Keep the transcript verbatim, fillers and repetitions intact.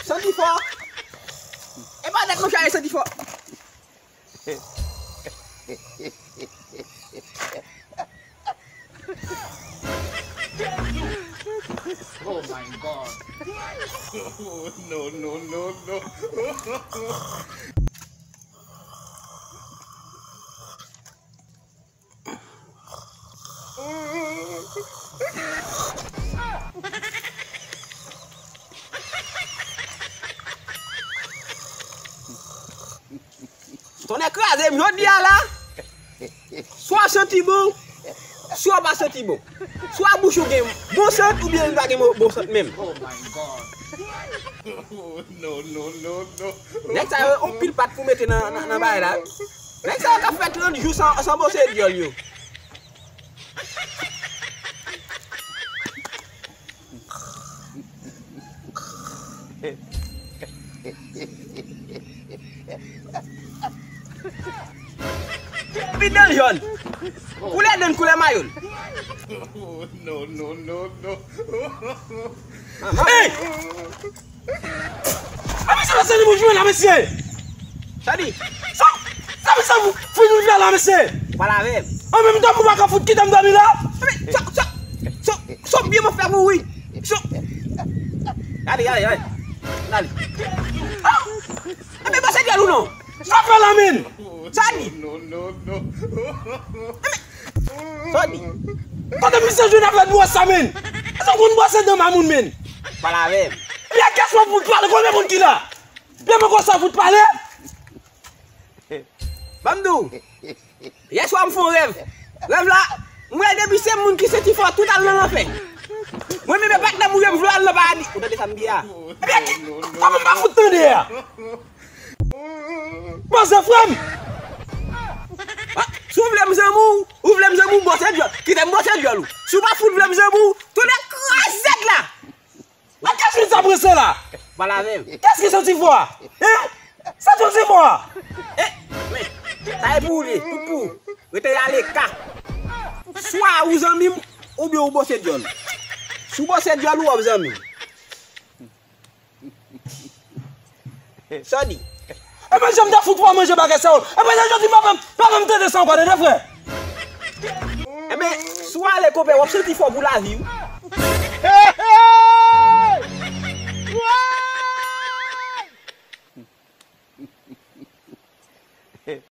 Santifò. E pa dat mwen chaje santifò. Oh my God. No, no, no, no. Tonnè kraze m jodi a la. Swa w santi bon, swa w pa santi bon. Swa bouch ou gen bon sant oubyen li pa gen bon, bon sant menm. Oh my God. No, no, no, no. Nèg sa yo, yon pil pat pou mete nan, nan, nan bagay la. Nèg sa yo ka fè trant jou san, san bwose dyòl yo. Pit nan l jòn. Koulè dan l, koulè mayo l. No, no, no, no. Hey! A mesye, mesye, li mouch mwen la, mesye. Sa di? Sa, sa, mesye, fou, fou, nou la, mesye. Ou pa lave m. An menm tan, ou pa ka fout kite m dòmi la. Sa, sa, sa, sa byen mwen fè mouri. Sa. Gade, gade, gade. Gade. Ah! Anben, pase dyòl ou non. Sa fè la, menn. Sa di? No, no, no. Sa di? Kote misye jwenn avèk bwòs sa, menn? Èske w konn bwose dan mamoun, menn? Pa lave m. Byen, kès mwen fout pale, konbyen moun ki la? Byen, mwen konsa fout pale? Ban m di w, yè swa m fè yon rèv. Rèv la, m wè depi se moun ki santi fò, tout al nan lanfè. Mwen menm e patnè m ou ye, m vle al nan paradi. Ou tande sa m di a? Ebyen, ki, kòman m pa fout tande a? Panse frè m! Ah, si w vle m zanmi w, ou vle m zanmi w, bwose dyòl. Kite m bwose dyòl ou. Si w pa fout vle m zanmi w, tounen krazèt la! Mwen kès moun sa prese la? Pa lave m. Kès ki santi fò a? Hein? Sa santi fò a? Eh, men, sa e pou ou li, tout pou ou. Rete ale ka. Swa ou zanmi m, oubyen ou bwose dyòl. Si w bwose dyòl ou, w ap zanmi m. Sa w di? Ebyen, jan m ta fout fò manje bagay sa yo. Ebyen, jodi, pa fè m, pa fè m tande sa ankò, tande, frè. Ebyen, si w ale, konpè, w ap santi fò pou lavi, wi. Hey, hey! Woy!